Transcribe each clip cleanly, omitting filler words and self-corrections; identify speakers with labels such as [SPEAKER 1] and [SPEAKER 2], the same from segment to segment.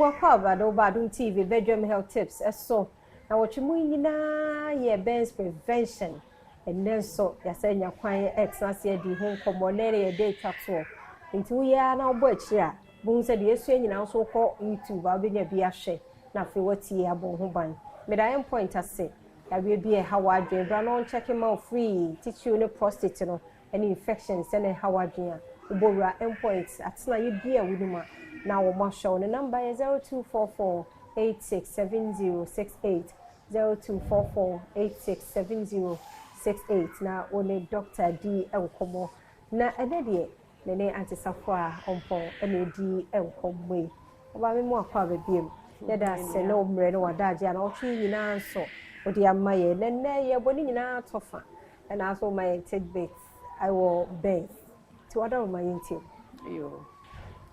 [SPEAKER 1] Memu akwaaba de woba Adom TV Bedroom Health Tips ɛso na wɔtwe mu nyinaa yɛ burns prevention. Ɛnnɛ nso yɛasɛ nya kwan ɛtena ase adi ho nkɔmmɔ na ɛyɛ yɛde atwa toɔ. Nti woyɛ ara na wobɔ akyire a, bohu sɛ deɛ esua nyinaa nso wokɔ YouTube a, wobɛnya bi ahwɛ na afei watie abɔ ho ban. Meda Endpoint ase. Yareɛ bi a ɛha w'adwene, bra na ɔnkyɛke ma wo free, titiriw ne prostate no ne infection sɛ na ɛha w'adwene a, wobɔ wura Endpoint atenaeɛ bi a wonim a na wɔn ahwɛ wo. Ne number yɛ 0244 867068, 0244 867068, na wo ne doctor di nkɔmmɔ. Na ɛnɛ deɛ, ne ne Antesafo a ɔmpɔn ɛna edi nkɔmmɔ yi. Ɔbaa mi mu akɔ aba biem. Yɛda ase ne wo mmerɛ ne w'adagye a na ɔtwe nyinaa nso wode ama yɛ. Na nnɛ yɛbɔ ne nyinaa tɔ fa ɛna nso ma yɛn tidbits ɛwɔ burns. Nti wada wo ma yɛntie.
[SPEAKER 2] Yo.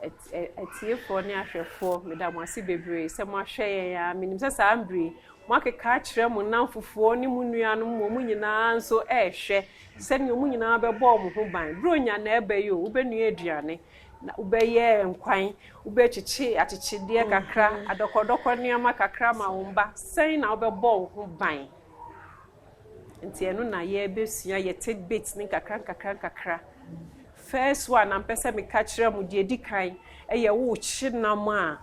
[SPEAKER 2] Atiefoɔ ne ahwɛfoɔ, meda mo ase bebree sɛ moahwɛ yɛn a menim sɛ saa mbere moakeka akyerɛ mo namfofoɔ ne mo nuanom ma mo nyinaa nso ɛrehwɛ sɛnea mo nyinaa bɛbɔ mo ho ban. Buronya na ɛbɛ yi o, wobɛnua aduane na wobɛyɛ nkwan, wobɛkyekye akyekyedeɛ kakra, adɔkɔdɔkɔ nneɛma kakra ma wo mba. Sɛn na wobɛbɔ wo ho ban? Nti ɛno na yɛbɛsua yɛ tidbits ne nkakra nkakra nkakra. First one na mpɛ sɛ meka kyerɛ mo, deɛ di kan ɛyɛ wokye nam a,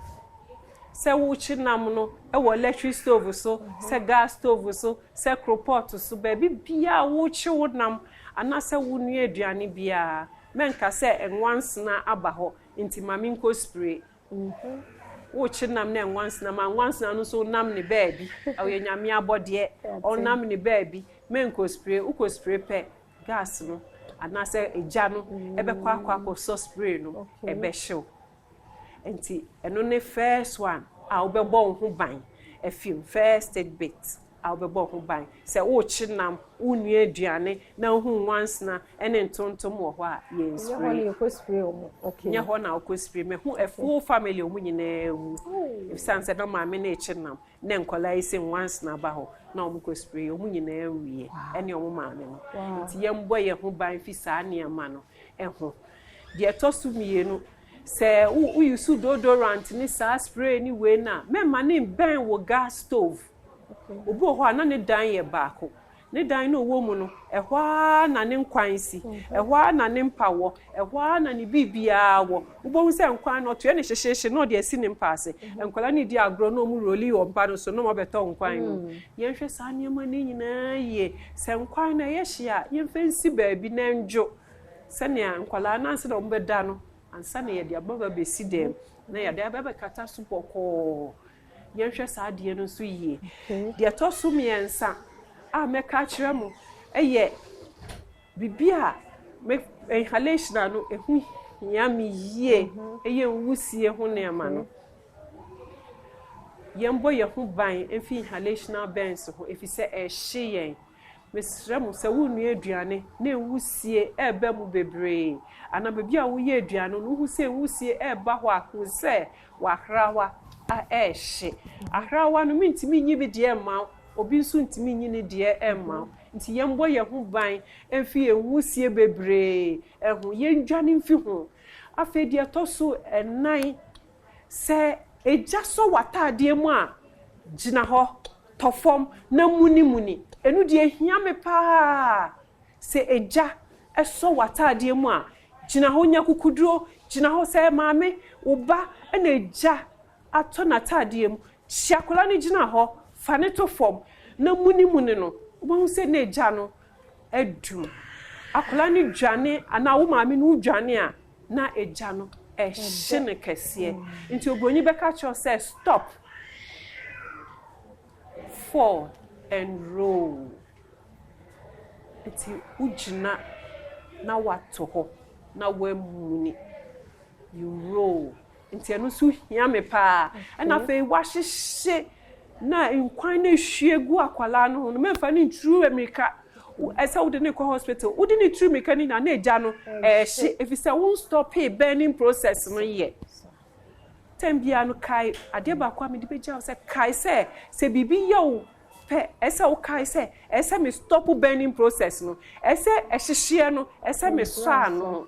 [SPEAKER 2] sɛ wokye nam no ɛwɔ electric stove so, sɛ gas stove so, sɛ coalpot so, baabi biara wokye wo nam anaasɛ wonua aduane biara, mɛnka sɛ nwansena aba hɔ nti ma menkɔ spray. Wokye nam na nwansena ma nwansena no nso nam ne baabi, ɔyɛ Nyame abɔdeɛ, ɔnam ne baabi, menkɔ spray. Wokɔ spray pɛ, gas no anaasɛ egya no ɛbɛkɔ akɔsɔ spray no, ɛbɛhyew. Nti ɛno ne first one a wobɛbɔ wo ho ban afim, first tidbit a wobɛbɔ wo ho ban. Sɛ wokye nam, wonua aduane na wohu nwansena ne ntontom wɔ hɔ a, yɛn
[SPEAKER 1] Nyɛ hɔ
[SPEAKER 2] spray.
[SPEAKER 1] Ne yɛkɔ spray wɔ. Okay.
[SPEAKER 2] Nyɛ hɔ na wokɔ spray. Mahu a full family, ɔmo nyinaa wu ɛsiane sɛ na maame no ekye nam na nkɔlaa yi sɛ nwansena ba hɔ na ɔmo kɔ spray, ɔmo nyinaa wuiɛ ɛne ɔmo maame no. Nti yɛmbɔ yɛn ho ban fi saa nneɛma no ɛho. Deɛ ɛtɔ so mmienu, sɛ wo woyi so deodorant ne saa spray ne wei no a, mɛma ne mbɛn wɔ gas stove. Obi wɔ hɔ a na ne dan yɛ baako, ne dan no ɔwɔ mu no, ɛhɔ ara na ne nkwan si, ɛhɔ ara na ne mpa wɔ, ɛhɔ ara na ne biribiara wɔ. Wobɛhu sɛ nkwan no ɔtoɛ ne hyehyehye na ɔde asi ne mpa ase. Nkwadaa no di agorɔ na ɔmo roll wɔ mpa no so na ɔmo abɛtɔ nkwan no. Yɛnhwɛ saa nneɛma no nyinaa yie. Sɛ nkwan no ɛyɛ hye a, yɛmfa nsi baabi na ndwo sɛnea nkwadaa no ansa na ɔmo bɛda no, ansa na yɛde aba bɛsi dɛm na yɛde aba bɛkata so bɔkɔɔ. Yɛnhwɛ saa adeɛ no nso yie. Deɛ ɛtɔ so mmiɛnsa a mɛka akyerɛ mo ɛyɛ biribi a me inhalation a no ɛho hia me yie, ɛyɛ nwusie ho nneɛma no. Yɛmbɔ yɛn ho ban mfi inhalational burns ho ɛfiri sɛ ɛhye yɛn. Mesrɛ mo, sɛ wonua aduane na nwusie ɛɛba mu bebree anaa baabi a woyɛ aduane no wohu sɛ nwusie ɛɛba hɔ a, hu sɛ wahrawa a ɛɛhye. Ahrawa no, mentumi nyi bi deɛ mma wo, obi nso ntumi nyi ne deɛ ɛmma wo. Nti yɛmbɔ yɛn ho ban mfi yɛn nwusie bebree ɛho, yɛndwane mfi ho. Afei deɛ ɛtɔ so ɛnan, sɛ egya sɔ w'ataadeɛ mu a, gyina hɔ, tɔ fam na munimuni. Ɛno deɛ ehia me paa. Sɛ egya ɛsɔ w'ataadeɛ mu a, gyina hɔ, nya kukuduro, gyina hɔ. Sɛ maame, wo ba ɛna egya atɔ n'ataadeɛ mu, hyia akwadaa no, gyina hɔ, fa ne to fam na munimuni no. Wobɛhu sɛ na egya no adum. Akwadaa no dwane anaa wo maame no wodwane a, na egya no ɛhye no kɛseɛ. Nti oburoni bɛka kyerɛw sɛ stop, fall and roll. Nti wogyina na wato hɔ na wamuni, you roll. Nti ɛno nso hia me paa. Ɛna afei wahyehyɛ na nkwan no ehwie gu akwalaa no ho no, mɛmfa ne nturu mmirika. Ɛsɛ wode ne kɔ hospital. Wode ne turu mmirika no nyinaa na egya no ɛɛhye, ɛfiri sɛ won stop burning process no. Yɛ tɛm biara no, kae adeɛ baako a mede bɛgya wo sɛ kae sɛ biribi yɛ wo pɛ, ɛsɛ wokae sɛ ɛsɛ me stop burning process no, ɛsɛ ɛhyehyeɛ no, ɛsɛ me sɔ ano.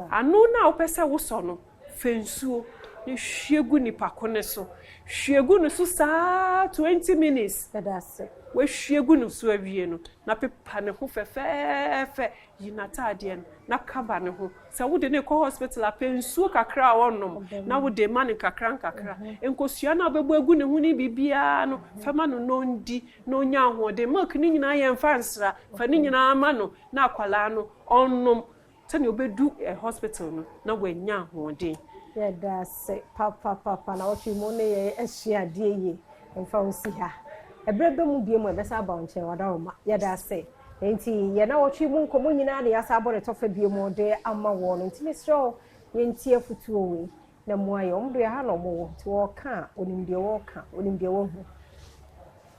[SPEAKER 2] Ano no a wopɛ sɛ wosɔ no, fɛ nsuo. na hwie gu nipa ko ne so. Hwie gu ne so saa 20 minutes.
[SPEAKER 1] Yɛda ase.
[SPEAKER 2] Wahwie gu ne so awie no, na pepa ne ho fɛfɛɛfɛ, yi n'ataadeɛ no na cover ne ho. Sɛ wode ne kɔ hospital a, pɛ nsuo kakra a ɔnom na wode ma no nkakra nkakra. Nkosua no a wobɛbɔ agu ne ho ne biribiara no, fa ma no na ɔndi na ɔnya ahoɔden. Milk no nyinaa yɛmfa nsra, fa ne nyinaa ma no na akwalaa no ɔnnom sɛnea ɔbɛdu hospital no na wanya ahoɔden.
[SPEAKER 1] Yɛda ase papapapa na wɔtwe mu ne yɛ asua adeɛ yie. Mfa wo si ha. Ɛberɛ bɛ mu bie mu ɛbɛsa aba wo nkyɛn, wadaroma. Yɛda ase. Nti yɛn na wɔtwe mu nkɔmmɔ nyinaa na yɛasa abɔ ne tɔfa bie mu de ama wɔn no. Nti mesrɛ wo, yɛntie afotuo wei na mmoa yɛ. Wɔn deɛ ha na wɔwɔ nti wɔreka a, onim deɛ wɔreka, onim deɛ wɔhu.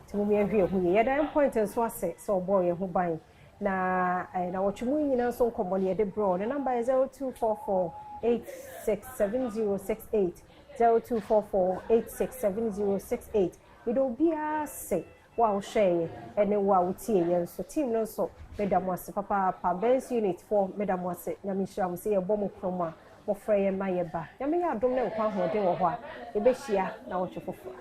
[SPEAKER 1] Nti mo yɛnhwɛ yɛn ho yie. Yɛda Point nso ase sɛ ɔbɔɔ yɛn ho ban na na wɔtwe mu nyinaa nso nkɔmmɔ no yɛde brɛ. Ne number yɛ 0244 867068, 0244 867068. Mede obiara ase, wo a wohwɛeɛ ɛne wo a wotie yɛn nso. Team no nso, meda mo ase papaapa. Burns unit foɔ, meda mo ase. Nyame nhyira mo sɛ yɛbɔ mo kurom a mofrɛ yɛn ma yɛba. Nyame yɛ adom ne nkwa, ahoɔden wɔ hɔ a, yɛbɛhyia na wɔtwe foforɔ.